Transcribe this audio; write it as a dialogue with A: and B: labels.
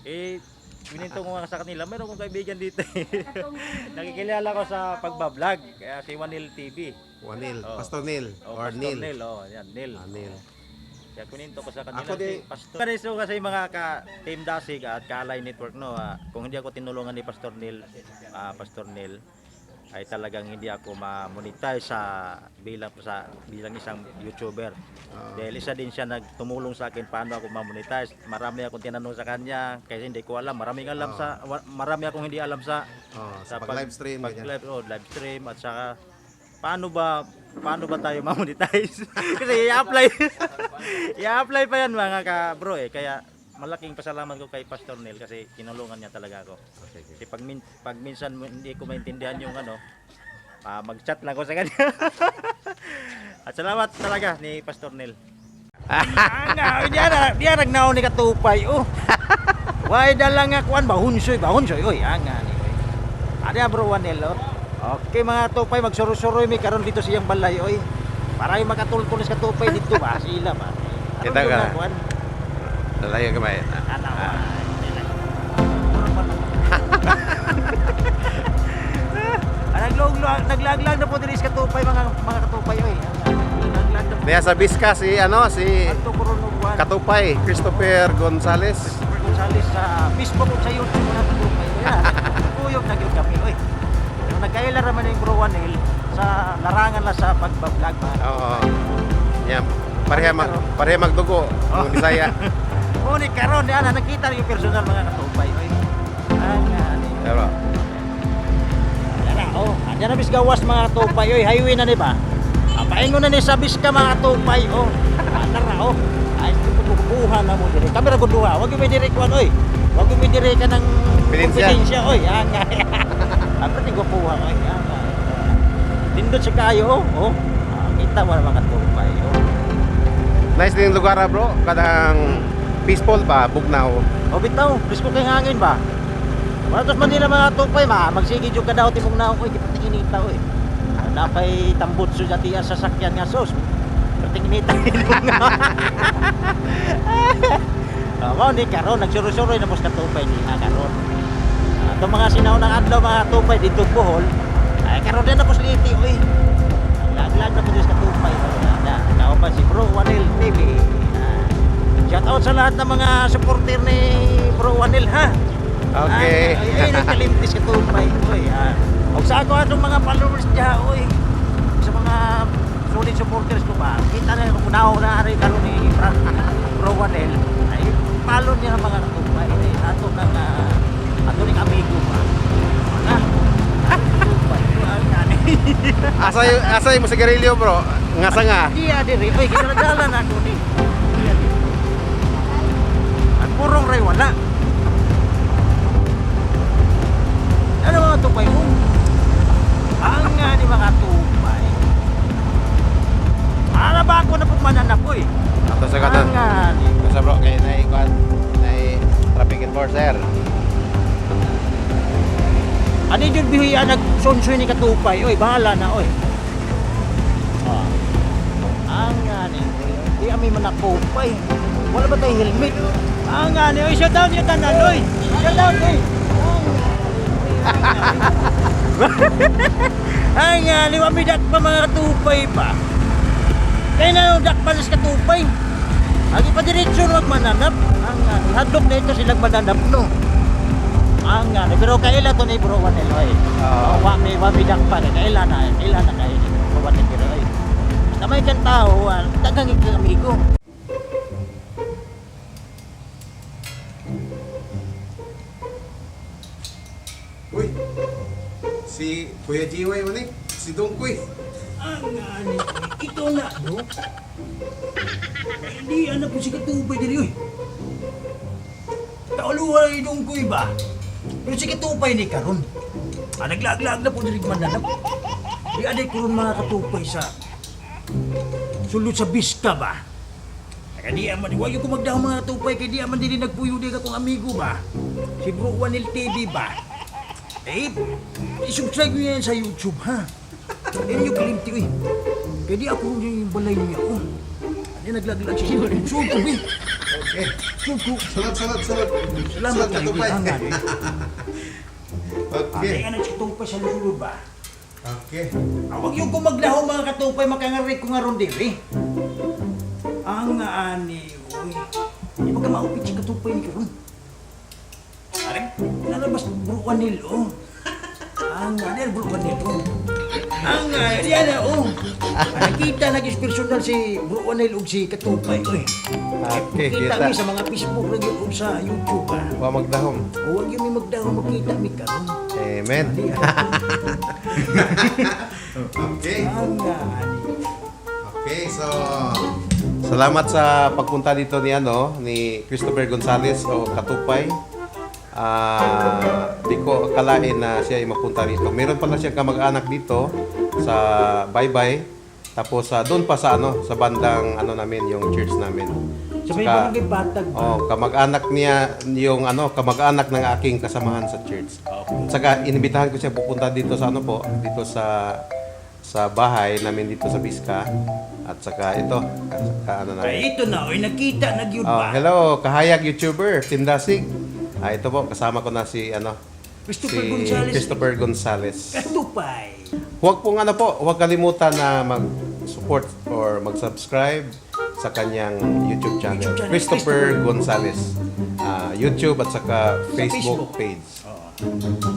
A: Eh, kinuwento ko nga sa kanila, meron kong kaibigan dito eh. Nakikilala ko sa pagba-vlog, kaya si Wanil TV.
B: Wanil,
A: Oh.
B: Pastor Neil
A: Oh,
B: or
A: Pastor
B: Neil.
A: Neil, oh, yan, Neil.
B: Ah, Neil.
A: Kaya kinuwento ko sa kanila
B: Ako
A: si Pastor. Kasi so, kasi mga ka Team Dasig at Kalay Network no, kung hindi ako tinulungan ni Pastor Neil, Pastor Neil ay talagang hindi ako ma-monetize sa bilang isang YouTuber. Dahil isa din siya nagtumulong sa akin paano ako ma-monetize. Marami akong tinanong sa kanya kasi hindi ko alam. Maraming alam sa marami akong hindi alam sa
B: Oh, sa pag live stream
A: pag
B: ganyan.
A: live, oh, live stream at saka paano ba tayo ma-monetize? Kasi i-apply i-apply pa yan mga ka bro eh. Kaya malaking pasalamat ko kay Pastor Neil kasi tinulungan niya talaga ako.
B: Okay, okay.
A: Kasi pag minsan hindi ko maintindihan yung ano, mag-chat lang ako sa kanya. At salamat talaga ni Pastor Neil. Anga, diya na, diya nagnaon ni Katupay oh. Why dala nga kuan ba hunsoy ba hunsoy oy anga ni. Oy. Ada bro Wanel oh. Okay mga tupay, magsuroy-suroy mi karon dito siyang balay oy. Para yung makatultulis katupay dito ba sila ba. Aron
B: Kita
A: yung
B: ka.
A: nga, kuan.
B: Lalayo gamay.
A: Ana. Naglaglag na po diri sa katupay mga katupay oy. Naglaglag na po.
B: Niya sa Biska si ano si
A: Adto karon og kuan.
B: Katupay Christopher Gonzales.
A: Christopher Gonzales sa Facebook ug sa YouTube mga katupay. Kaya kuyog na gyud kami oy. Pero nagkaila ra man yung Bro Wanel sa larangan la sa pagba-vlog mga
B: Oo. Yeah. Pareha magdugo
A: Oh.
B: ng Bisaya.
A: Ngunit karon di ana nakita yung personal mga katupay oy. Ang ani.
B: Pero
A: Yan na, oh. Andiyan na bis gawas mga katupay oy, highway na ni ba? Paingon na ni sa biska mga katupay oh. Ana ra oh. Ay kukuha na mo diri. Kamera gud duha. Wag yung may diri kuan oy. Wag yung may diri ka ng
B: Kompetensya.
A: kompetensya oy. Ang Ang pati kukuha oy. Ang Nindot siya kayo oh. Oh. Kita mo na mga katupay oh.
B: nice din yung lugar ah, bro. Kadang peaceful ba, bugnaw.
A: O bitaw, presko kay hangin ba? Wala tos Manila mga tupay ma, magsige jud ka daw timong naong oy, di inita oy. Napay tambutso dati ang sasakyan nga sos. Pating inita. Mao ni karon nagsuroy-suroy na pos katupay ni karon. Itong mga sinaunang adlaw mga tupay dito Bohol, ay karon din na pos liiti oy. Ang laglag na po sa katupay. Na, kauban si Bro Wanel TV. Shout out sa lahat ng mga supporter ni Bro Wanel ha.
B: Okay.
A: Ay, ay, ay, nagkalimtis katupay. Oy, ah. Og sa ako atong mga followers diha oy. Sa mga solid supporters ko ba. Kita na kung naong na ari karon ni Frank Bro Wanel. Ay follow niya ang mga katupay. Ay, ato nang ato ning amigo ba. Na. Katupay. Ang gani.
B: Asa yung sigarilyo bro? Nga sanga.
A: Diya diri oy gidala na ako ni. Diya diri. Ang purong ray wala. Ano mga tupay mo? Ang nga ni mga tupay. Para ba ako na pumananap oy?
B: Ato sa katon.
A: Ang nga ni.
B: Ito sa bro kay nay kuan nay traffic enforcer.
A: Ano yung bihiya nagsunsoy ni katupay? Oy, bahala na oy. Ah. Ang nga ni. Di ami manakupay. Wala ba tayong helmet? Ang nga ni. Oy, shut down yung tanan oy. Shut down oy. Ang nga ni. Wami dakpa mga katupay ba? Kaya na yung dakpa sa katupay. Agi pa diretso wag mananap. Ang nga ni. Hadlok na ito silang mananap no. Ang nga ni. Pero kaila to ni Bro Wanel oy.
B: Oo.
A: Wa mi dakpa na kaila na kay Bro Wanel pero oy. Tamay kan tao, daghang ikang amigo.
B: Uy. Si Kuya GY man eh. Si Dongkoy.
A: Ang nga ni, ikaw na, no? Hindi, anak po si Katupay diri, oy. Tauluhan ay dungkoy ba? Pero si Katupay ni karon. Naglaglag na po diri mananap. Di aday karon mga Katupay sa sulod sa bista ba? Kaya di man, wag ko magdaho mga Katupay kay di man dili nagpuyo di akong amigo ba? Si Bro Wanil TV ba? Eh, i-subscribe niyo yan sa YouTube, ha? Yan yung kalimti ko eh. Kaya di ako yung balay niya, oh. Ano naglaglag siya sa YouTube, eh.
B: Okay. Okay.
A: Sugo.
B: Sulod, sulod, sulod.
A: Salamat
B: Sulod,
A: kayo,
B: Katupay.
A: angan.
B: Okay.
A: Ay, ano si Katupay sa lulo ba?
B: Okay.
A: Awag yung kumaglaho, mga katupay, makangarik ko nga ron diri. Ang ani, uy. Di ba ka maupit si Katupay ni karon? Are, lalabas buruan nil, oh. Ang ani, buruan nil, oh. Ang diyan na, oh. Nakita na personal si Buruan nil ug si Katupay, uy.
B: Okay,
A: Kita
B: kita.
A: mi sa mga Facebook lagi ug sa YouTube, ah.
B: Wa magdahom.
A: Huwag yung may magdaho makita mi karon.
B: Amen.
A: Di,
B: Okay.
A: ang ani.
B: Okay, so salamat sa pagpunta dito ni ano ni Christopher Gonzales o Katupay. Di ko akalain na siya ay mapunta rito. Meron pala siyang kamag-anak dito sa Baybay. Tapos doon pa sa ano sa bandang ano namin, yung church namin.
A: Sa may
B: Saka-
A: barangay Batag ba?
B: Oh, kamag-anak niya yung ano, kamag-anak ng aking kasamahan sa church.
A: Okay.
B: Saka inimbitahan ko siya pupunta dito sa ano po, dito sa bahay namin dito sa Biska. At saka ito, ka, ano namin.
A: Ay, ito na, oy, nakita na gyud
B: Oh,
A: ba?
B: hello, kahayag YouTuber, Team Dasig. Ito po, kasama ko na si ano,
A: Christopher
B: si
A: Gonzales.
B: Christopher Gonzales.
A: Katupay.
B: Huwag pong ano po, huwag kalimutan na mag-support or mag-subscribe sa kanyang YouTube channel,
A: YouTube channel,
B: Christopher
A: Christopher
B: Gonzales. YouTube at saka
A: Sa
B: Facebook
A: Facebook.
B: page.
A: Oo.